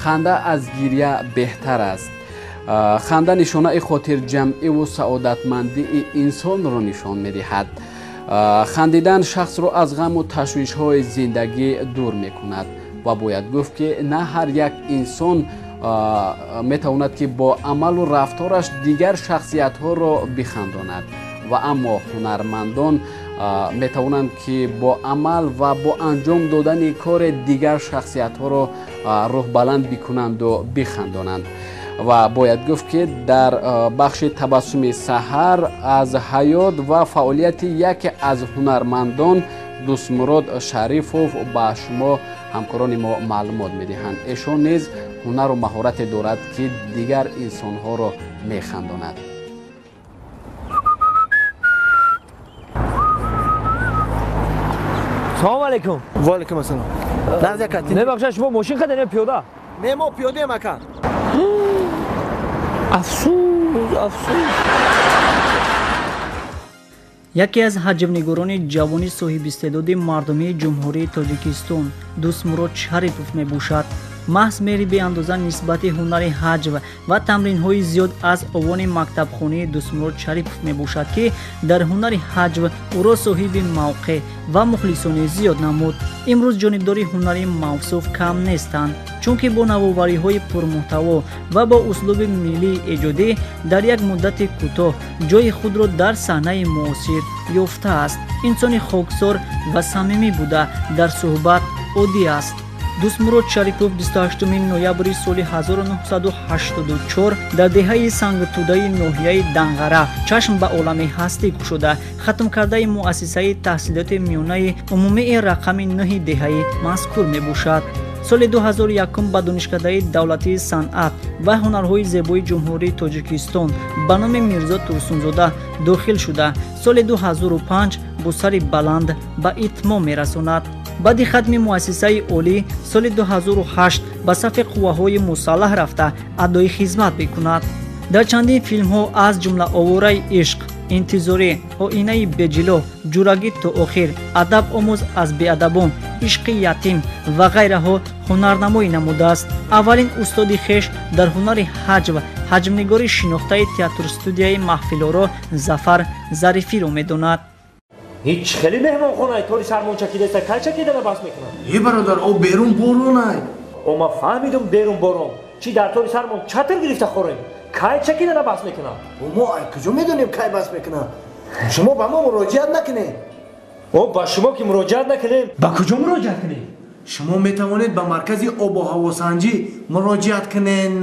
Ханда аз гиря беҳтар аст. Ханда нишонаи хотирҷамъиву саодатмандии инсонро нишон медиҳад. Хандидан шахсро аз ғаму ташвишҳои зиндагӣ дур мекунад ва бояд гуфт, ки на ҳар як инсон метавонад, ки бо амалу рафтораш дигар шахсиятҳоро бихандонад, ва аммо ҳунармандон метавонанд, ки бо амал ва бо анҷом додани кори дигар шахсиятҳоро рӯҳбаланд бикунанду бихандонанд. Ва бояд гуфт, ки дар бахши табассуми саҳар аз ҳаёт ва фаъолияти яке аз ҳунармандон Дӯстмурод Шарифов ба шумо ҳамкорони мо маълумот медиҳанд. Эшон низ ҳунару маҳорате дорад, ки дигар инсонҳоро механдонад. Салом алейкум. Ва алейкум ассалом. Мебахшед, шумо мошин хадед ё пиёда? Не, мо пиёдаем, ака. Афсӯс, афсӯс. Яке аз ҳаҷвнигорони ҷавони соҳибистеъдоди мардумии Ҷумҳурии Тоҷикистон Дӯстмурод Шарипов мебошад. Маҳз меҳри беандоза нисбати ҳунари ҳаҷв ва тамринҳои зиёд аз овони мактабхонии Дӯстмурод Шарипов мебошад, ки дар ҳунари ҳаҷв ӯро соҳиби мавқеъ ва мухлисони зиёд намуд. Имрӯз ҷонибдори ҳунари мавсуф кам нестанд, чунки бо навовариҳои пурмуҳтаво ва бо услуби миллии эҷодӣ дар як муддати кӯтоҳ ҷойи худро дар саҳнаи муосир ёфтааст. Инсони хоксор ва самимӣ буда, дар суҳбат оддӣ аст. Дӯстмурод Шарипов 28 ноябри соли 1984 дар деҳаи Сангтудаи ноҳияи Данғара чашм ба олами ҳастӣ кушода, хатмкардаи муассисаи таҳсилоти миёнаи умумии рақами 9 деҳаи мазкур мебошад. Соли 2001 ба Донишкадаи давлатии санъат ва ҳунарҳои зебои Ҷумҳурии Тоҷикистон ба номи Мирзо Турсунзода дохил шуда, соли 2005 бо сари баланд ба итмом мерасонад. Баъди хатми муассисаи олӣ соли 2008 ба сафи қувваҳои мусаллаҳ рафта, адои хизмат мекунад. Дар чандин филмҳо, аз ҷумла Овораи ишқ, Интизорӣ, Оинаи беҷило, Ҷурагӣ то охир, Адаб омӯз аз беадабон, Ишқи ятим ва ғайраҳо ҳунарнамоӣ намудааст. Аввалин устоди хеш дар ҳунари ҳаҷв ҳаҷмнигори шинохтаи театрстудияи Маҳфилоро Зафар Зарифиро медонад. Ҳеҷ хеле меҳмонхонай тори сармон чакидаста, кай чакидана бас мекунам? Е, бародар, о берун боронай. О, ман фаҳмидум, берун борон. Чӣ дар тори сармон чатр гирифта хорем? Кай чакидана бас мекунам? О, мо ай куҷо медонем, кай бас мекунам? Шумо ба мо муроҷиат накунед. О, ба шумо ки муроҷиат накунем, ба куҷо муроҷиат кунем? Шумо метавонед ба маркази обу ҳавосанҷӣ муроҷиат кунед.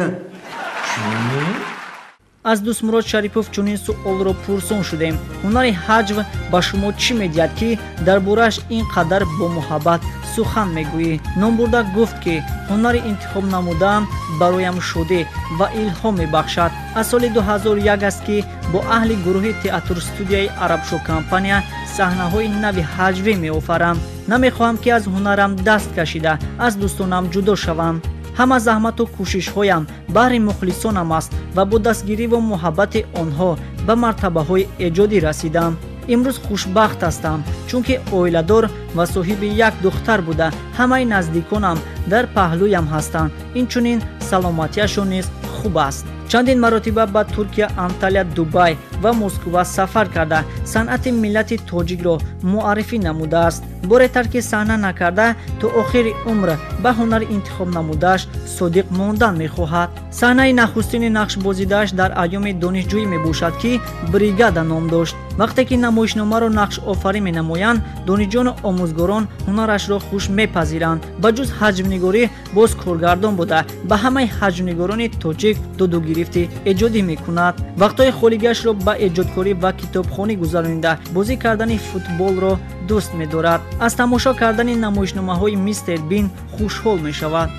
Аз Дӯстмурод Шарипов чунин суолро пурсон шудем: ҳунари ҳаҷв ба шумо чӣ медиҳад, ки дар борааш ин қадар бо муҳаббат сухан мегӯӣ? Номбурда гуфт, ки ҳунари интихоб намудаам бароям шодӣ ва илҳом мебахшад. Аз соли 2001 аст, ки бо аҳли гурӯҳи театрстудияи Арабшо компания саҳнаҳои нави ҳаҷвӣ меофарам. Намехоҳам, ки аз ҳунарам даст кашида, аз дӯстонам ҷудо шавам. Ҳама заҳмату кӯшишҳоям баҳри мухлисонам аст ва бо дастгириву муҳаббати онҳо ба мартабаҳои эҷодӣ расидам. Имрӯз хушбахт ҳастам, чунки оиладор ва соҳиби як духтар буда, ҳамаи наздиконам дар паҳлӯям ҳастанд. Инчунин саломатиашон низ хуб аст. Чандин маротиба ба Туркия, Анталия, Дубай ва Москва сафар карда, санъати миллати тоҷикро муаррифӣ намудааст. Боре тарки саҳна накарда, то охири умр ба ҳунари интихоб намудааш содиқ мондан мехоҳад. Саҳнаи нахустини нақшбозидааш дар айёми донишҷӯӣ мебошад, ки Бригада ном дошт. Вақте ки намоишномаро нақшофарӣ менамоянд, донишҷӯну омӯзгорон ҳунарашро хуш мепазиранд. Ба ҷуз ҳаҷвнигорӣ боз коргардон буда, ба ҳамаи ҳаҷвнигорони тоҷик додугирифти эҷодӣ мекунад. Вақтҳои холигиашро ба эҷодкорӣ ва китобхонӣ гузаронида, бозӣ кардани футболро дӯст медорад. Аз тамошо кардани намоишномаҳои Мистер Бин хушҳол мешавад.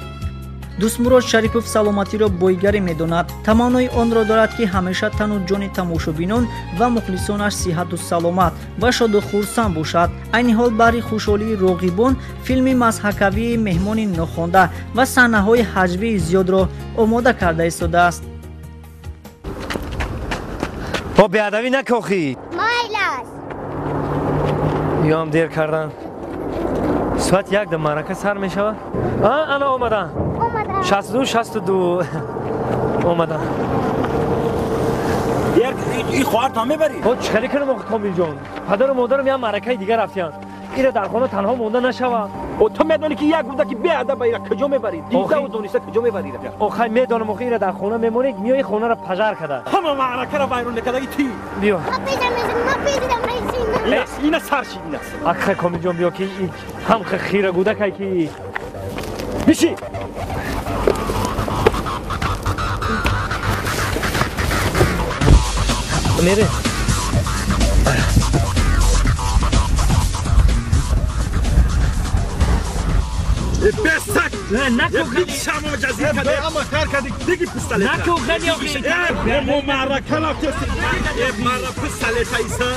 Дӯстмурод Шарипов саломатиро боигарӣ медонад. Таманнои онро дорад, ки ҳамеша тану ҷони тамошобинон ва мухлисонаш сиҳату саломат ва шоду хурсанд бошад. Айни ҳол баҳри хушҳолии роғибон филми мазҳакавии Меҳмони нохонда ва саҳнаҳои ҳаҷвии зиёдро омода карда истодааст. Бо беадабӣ накохӣ. Майлаш. Ёам дер кардан. Соат 1 да маърака сар мешавад. Ана омадан. 62 62 омадам. ин хоҳар то мебарӣ? Чӣ хеле кунам охи Комил ҷон? Падару модарам як маъракаи дигар рафтиянд. Ира дар хона танҳо монда нашавам. Ту медонӣ ки як гуда ки беадаб ира куҷо мебарӣ? Дидаву дониста куҷо мебарӣ? Охай медонам, охи ира дар хона мемонӣ, миёи хонаро пажар када. Ҳама маъракаро вайрон мекардаги ти. Биё. Ина сар шид ина. Акхай Комил ҷон биё ки ҳам хира гудакай ки. Биши. Мере. Бесак! Шамо ҷазир каде. Ама кар кади диги пистолет. Наку хели охи. Мо маърака рафтест. Мара пистолет айса.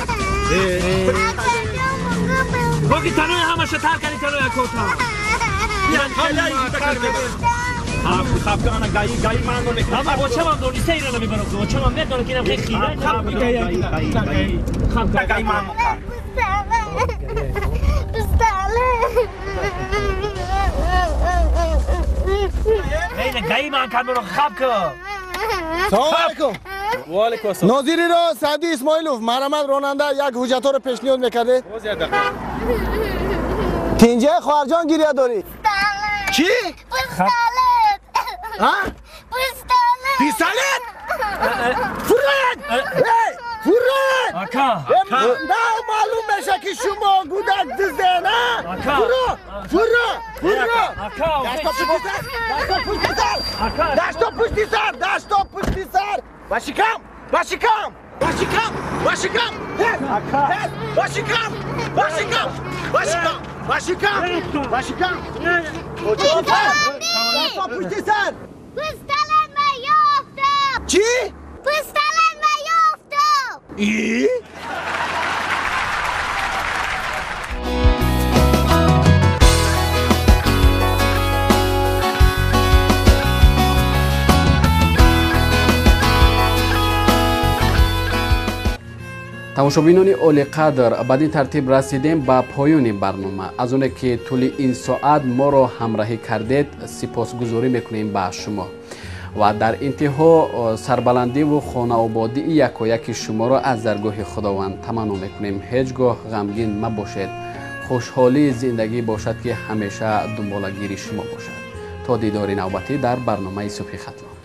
Боки танои ҳамаша тар кади танои акота. Хапкана гаи гаи ман мекунам. Ама бочамам дониста ира намебарам. Бочамам медонам ки инам хеле хира. Гаи гаи ман. Гаи ман кадморо хаб ку. Салом алейкум. Ва алейкум ассалом. Нозири ро Саъди Исмоилов, марҳамат ронанда як ҳуҷҷатҳоро пешниҳод мекардед. Боз як дақиқа. Тинҷа хоҳарҷон гиря дорӣ? Чӣ? Пистолет. А? Пистолет. Пистолет? Фуред! Эй, фуред! Ака! На маълум меша ки шумо гудак дузден, а? Фуро! Фуро! Фуро! Ака! Дасто пушти сар! Дасто пушти сар! Дасто пушти сар! Дасто пушти сар! Ба шикам! Ба шикам! Ба шикам! Ба шикам! Ака! Ба шикам! Ба шикам! Ба шикам! Ба шикам! Ба шикам! Дасто пушти сар! Пистолет ма ёфтам! Чӣ? Пистолет ма ёфтам! И? Тамошобинони олиқадр, бад ин тартиб расидем ба поёни барнома. Аз оне ки тӯли ин соат моро ҳамроҳӣ кардед, сипосгузорӣ мекунем ба шумо ва дар интиҳо сарбаландиву хонаободии якояки шуморо аз даргоҳи Худованд таманно мекунем. Ҳеҷ гоҳ ғамгин мабошед. Хушҳолии зиндагӣ бошад, ки ҳамеша дунболагири шумо бошад. То дидори навбатӣ дар барномаи Субҳи Хатлон.